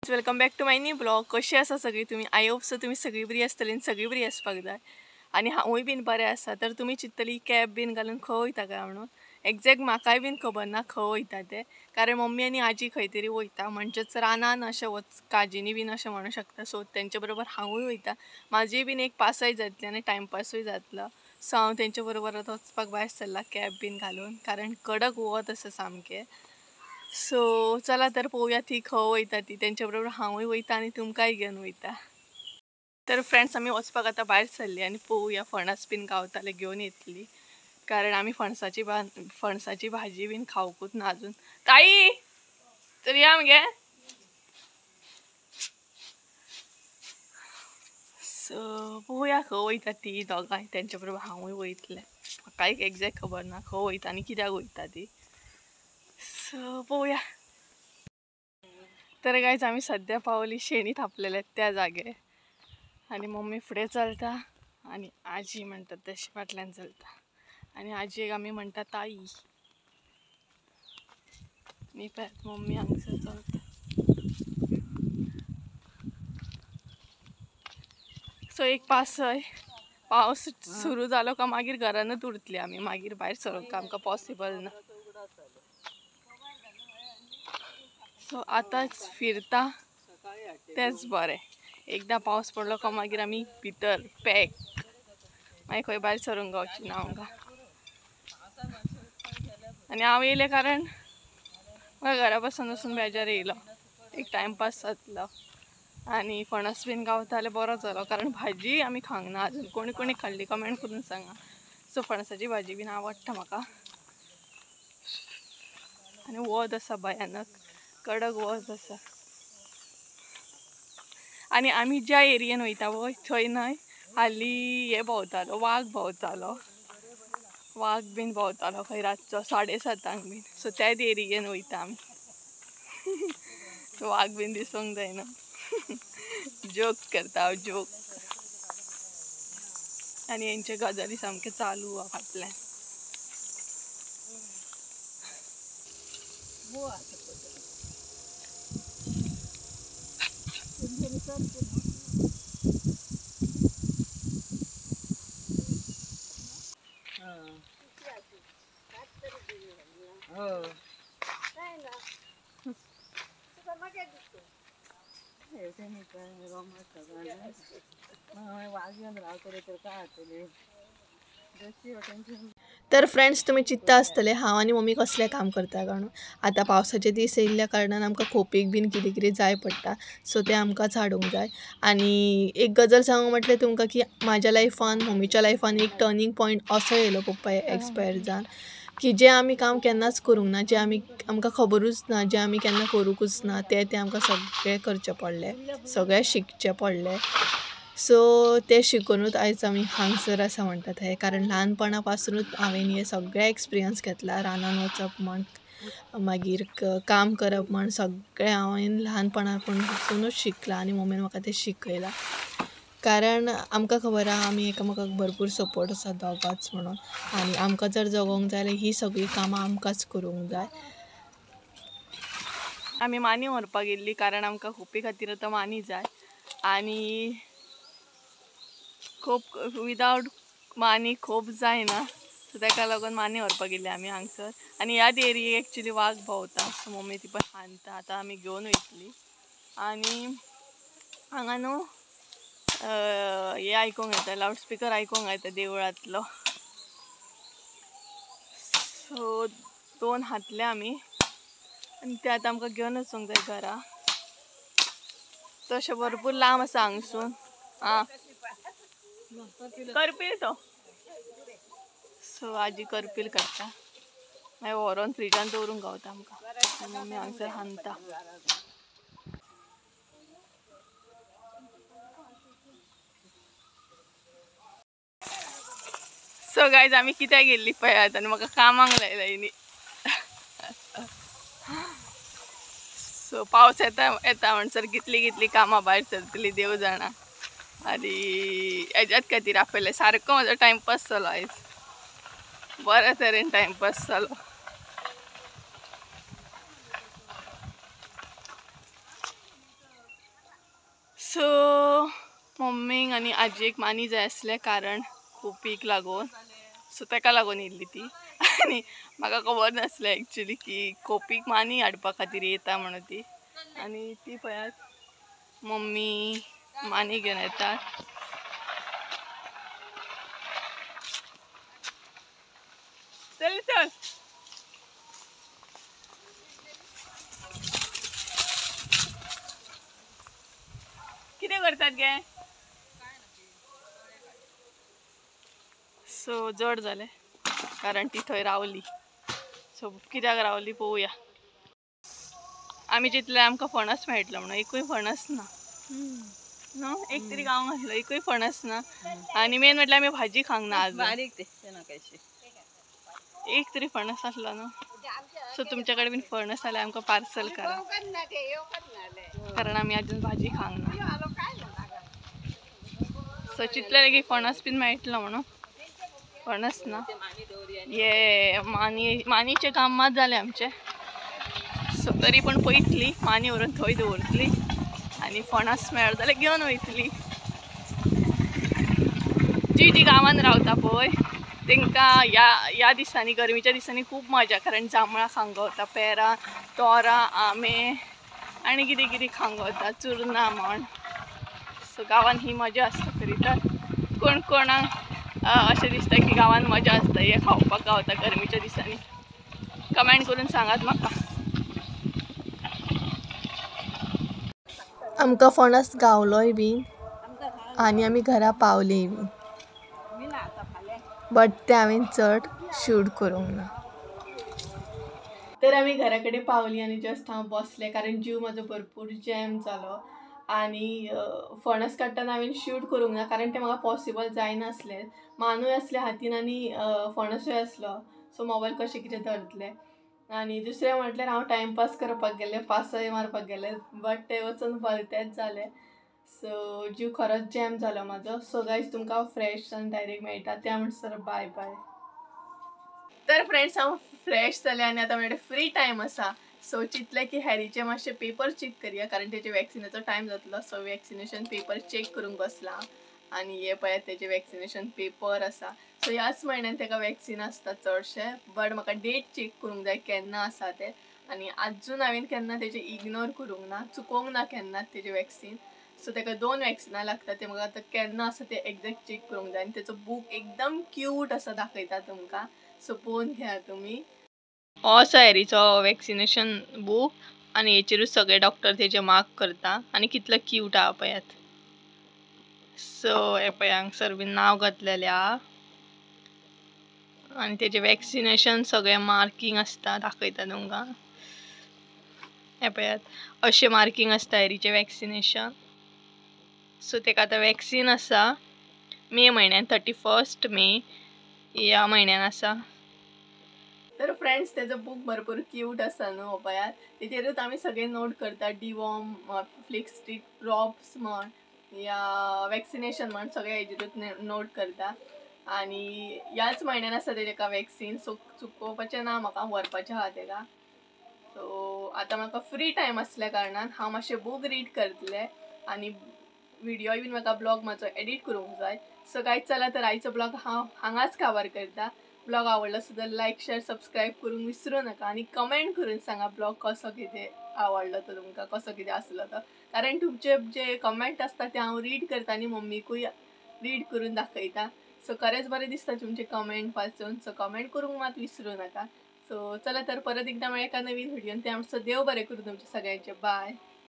Welcome back to my new blog. कशी आसा सगळी तुमी? I hope so तुमी सगळी बरी आसतली आनी सगळी बरी आसपाक जाय आनी हांवूय बीन बरें आसा. तर तुमी चिंततली कॅब बीन घालून खंय वयता काय म्हणून. एग्जॅक्ट म्हाकाय बीन खबर ना खंय वयता तें, कारण मम्मी आनी आजी खंय तरी वयता, म्हणजेच रानान अशें वच काजीनी बीन अशें म्हणू शकता. सो तेंचे बरोबर हांवूय वयता, म्हाजीय बीन एक पासय जातली आनी टायमपासूय जातलो. सो हांव तेंचे बरोबर आतां वचपाक भायर सरला कॅब बीन घालून, कारण कडक वत आसा सामकें. सो चला तर पळोवया ती खंय वयता ती, तेंचे बरोबर हांवूय वयता आनी तुमकांय घेवन वयता. तर फ्रेंड्स आमी वचपाक आतां भायर सरली आनी पळोवया फणस बीन गावताले घेवन येतली, कारण आमी फणसाची भाजी बीन खावकूच ना अजून. ताई तर या मगे. सो पळोवया खंय वयता ती दोगांय, तेंचे बरोबर हांवूय वयतलें. म्हाकाय एग्जॅक्ट खबर ना खंय वयता आनी कित्याक वयता ती. सो पळोवया. तर गायज आमी सद्या पावली शेणी थापलेले त्या जागे आनी मम्मी फुडें चलता आनी आजी म्हणटात तशी फाटल्यान चलता आनी आजयेक आमी म्हणटा ताई. आनी पळयात मम्मी हांगसर चलता. सो एक पासय पावस सुरू जालो का मागीर घरानूच उरतली आमी, मागीर भायर सरूंक आमकां पॉसिबल ना. सो आतांच फिरता तेंच बरें. एकदां पावस पडलो का मागीर आमी भितर पॅक, मागीर खंय भायर सरूंक गावची ना आमकां. आनी हांव येयलें कारण म्हाका घरा बसून वसून बेजार येयलो, एक टायमपास जातलो आनी फणस बीन गावताले बरो जालो, कारण भाजी आमी खावंक ना अजून. कोणी कोणी खाल्ली कमेंट करून सांगा. सो फणसाची भाजी बीन आवडटा म्हाका. आनी वत आसा भयानक, कडक वत आसा. आनी आमी ज्या एरियेन वयता पळय थंय न्हय हालीं हे भोंवतालो, वाग भोंवतालो, वाग बीन भोंवतालो खंय रातचो 7:30 बीन. सो त्याच एरियेन वयता आमी. सो वाग बीन दिसूंक जायना. जोक करता हांव, जोक. आनी हेंचे गजाली सामकें चालू आहा फाटल्यान. तर फ्रेंड्स तुमी चिंत्ता आसतले हांव आनी मम्मी कसलें काम करता म्हणून. आतां पावसाचे दीस येयल्ल्या कारणान आमकां खोपीक बीन कितें कितें जाय पडटा, सो तें आमकां झाडूंक जाय. आनी एक गजाल सांगू म्हटल्यार तुमकां की म्हाज्या लायफान मम्मीच्या लायफान एक टर्निंग पॉयंट असो येयलो पप्पा एक्सपायर जावन, की जें आमी काम केन्नाच करूंक ना, जें आमी आमकां खबरूच ना, जें आमी केन्ना करूंकूच ना, तें तें आमकां सगळें करचें पडलें, सगळें शिकचें पडलें. सो तें शिकूनूच आयज आमी हांगसर आसा म्हणटात हें, कारण ल्हानपणा पासुनूच हांवें हें सगळें एक्सपिरियन्स घेतला. रानान वचप म्हण, मागीर काम करप म्हण, सगळें हांवें ल्हानपणापासुनूच शिकलां आनी मम्मीन म्हाका तें शिकयलां. कारण आमकां खबर आहा आमी एकामेकाक भरपूर सपोर्ट आसा दोगांच म्हणून, आनी आमकां जर जगोंक जाय जाल्यार ही सगळीं कामां आमकांच करूंक जाय. आमी मानी व्हरपाक गेल्ली कारण आमकां खोपी खातीर आतां मानी जाय आनी खोप विदावट मानी खोप जायना, सो ताका लागून मानी व्हरपाक गेल्ली आमी हांगसर. आनी ह्याच एरियेक एक्चुली वाग भोंवता, सो मम्मी ती पण हाणता, आतां आमी घेवन वयतली. आनी हांगा न्हू हे आयकूंक येता, लावडस्पिकर आयकूंक येता देवळांतलो. सो 2 हातले आमी आनी ते आतां आमकां घेवन वचूंक जाय घरा. तशें भरपूर लांब आसा हांगसून. आं करपील तो. सो आजी करपील करता, मागीर व्हरोन फ्रिजान दवरूंक गावता आमकां. मम्मी हांगसर हाणता. सो गायज आमी कित्याक गेल्ली पळयात आनी म्हाका कामाक लायला हिणी. सो पावस येता येता म्हणसर कितली कितली कामां भायर सरतली देव जाणा. आनी हेज्यात खातीर आपयलें, सारको म्हजो टायमपास जालो आयज, बऱ्या तरेन टायमपास जालो. आनी आजयेक मानी जाय आसलें कारण खोपीक लागून, सो ताका लागून येयल्ली ती. आनी म्हाका खबर नासलें एक्चुली की खोपीक मानी हाडपा खातीर येता म्हणून ती. आनी ती पळयात मम्मी मानी घेवन येतात. चल चल कितें करतात गे? सो जड जालें कारण ती थंय रावली. सो कित्याक रावली पळोवया. आमी चिंतलें आमकां फणस मेळटलो म्हणून, एकूय फणस ना. न्हू एक तरी गांव आसलो, एकूय फणस ना. आनी मेन म्हटल्यार आमी भाजी खावंक ना अजून, एक तरी फणस आसलो न्हू. सो तुमच्या कडेन बीन फणस जाल्यार आमकां पार्सल करा, कारण आमी अजून भाजी खावंक ना. सो चिंतलें की फणस बीन मेळटलो म्हणून, फणस ना. ये मानी मानीचें काम मात जालें आमचें. सो तरी पण पळयतली मानी व्हरून थंय दवरतली आनी फणस मेळत जाल्यार घेवन वयतली. जी जी गांवान रावता पळय तांकां ह्या ह्या दिसांनी गरमेच्या दिसांनी खूब मजा, कारण जांबळां खावंक गावता, पेरां, तोरां, आंबे आनी कितें कितें खावंक गावता, चुरनां म्हण. सो गांवान ही मजा आसता खरी तर. कोण कोणाक अशें दिसता की गांवान मजा आसता हें खावपाक गावता गरमेच्या दिसांनी, कमेंट करून सांगात म्हाका. आमकां फणस गावलोय बीन आनी आमी घरा पावलीय बीन, बट ते हांवें चड शूट करूंक ना. तर आमी घरा कडेन पावली आनी जस्ट हांव बसलें कारण जीव म्हाजो भरपूर जॅम जालो. आनी फणस काडटना हांवें शूट करूंक ना कारण तें म्हाका पॉसिबल जायनासलें. मानूय आसलें हातीन आनी फणसूय आसलो, सो मोबायल कशें कितें धरतलें. आनी दुसरें म्हटल्यार हांव टायमपास करपाक गेलें, पासय मारपाक गेलें, बट तें वचून भलतेंच जालें. सो जीव खरोच जॅम जालो म्हाजो. सो गायज तुमकां हांव फ्रेश आनी डायरेक्ट मेळटा त्या म्हणसर बाय बाय. तर फ्रेंड्स हांव फ्रेश जालें आनी आतां म्हजे फ्री टायम आसा. सो चिंतलें की हॅरीचे मातशे पेपर चॅक करया कारण तेजे वॅक्सिनाचो टायम जातलो. सो वॅक्सिनेशन पेपर चॅक करूंक बसलां आनी हे पळयात तेजे वॅक्सिनेशन पेपर आसा. सो ह्याच म्हयन्यान तेका वॅक्सिन आसता चडशें, बट म्हाका डेट चॅक करूंक जाय केन्ना आसा तें. आनी आजून हांवें केन्ना तेजें इग्नोर करूंक ना, चुकोवंक ना केन्नाच तेजें वॅक्सिन. सो तेका 2 वॅक्सिनां लागता, तें म्हाका आतां केन्ना आसा तें एग्जॅक्ट चॅक करूंक जाय. आनी तेचो बूक एकदम क्यूट आसा, दाखयता तुमकां, सो पळोवन घेया तुमी. हो आसा हॅरीचो वॅक्सिनेशन बूक आनी हेचेरूच सगळे डॉक्टर तेजे मार्क करता. आनी कितलो क्यूट आहा पळयात. सो हे पळय हांगसर बीन नांव घातलेलें आहा आनी तेजें वॅक्सिनेशन सगळें मार्कींग आसता, दाखयता तुमकां. हे पळयात अशें मार्कींग आसता हॅरीचें वॅक्सिनेशन. सो तेका आतां वॅक्सिन आसा मे म्हयन्यान, 31 मे ह्या म्हयन्यान आसा. तर फ्रेंड्स तेजो बूक भरपूर क्यूट आसा न्हू पळयात. तेजेरूच आमी सगळे नोट करता, डिवॉर्म, फ्लिक्स्टीक ड्रॉप्स म्हण या वॅक्सिनेशन म्हण, सगळे हेजेरूच नोट करता. आनी ह्याच म्हयन्यान आसा तेका वॅक्सिन, सो चुकोवपाचें ना म्हाका, व्हरपाचें आहा तेका. सो आतां म्हाका फ्री टायम आसल्या कारणान हांव मातशें बूक रीड करतलें आनी व्हिडियोय बीन म्हाका ब्लॉग म्हाजो एडिट करूंक जाय. सो गायज चला तर आयचो ब्लॉग हांव हांगाच काबार करता. ब्लॉग आवडलो सुद्दां लायक शेअर सबस्क्रायब करूंक विसरूं नाका आनी कमेंट करून सांगा ब्लॉग कसो कितें आवडलो तो तुमकां, कसो कितें आसलो तो, कारण तुमचे जे कमेंट आसता ते हांव रीड करता आनी मम्मीकूय रीड करून दाखयता. सो खरेंच बरें दिसता तुमचे कमेंट वाचून. सो कमेंट करूंक मात विसरूं नाका. सो चला तर परत एकदा मेळ्या एका नवीन व्हिडियोन. ते आमचो देव बरें करूं तुमचें सगळ्यांचें. बाय.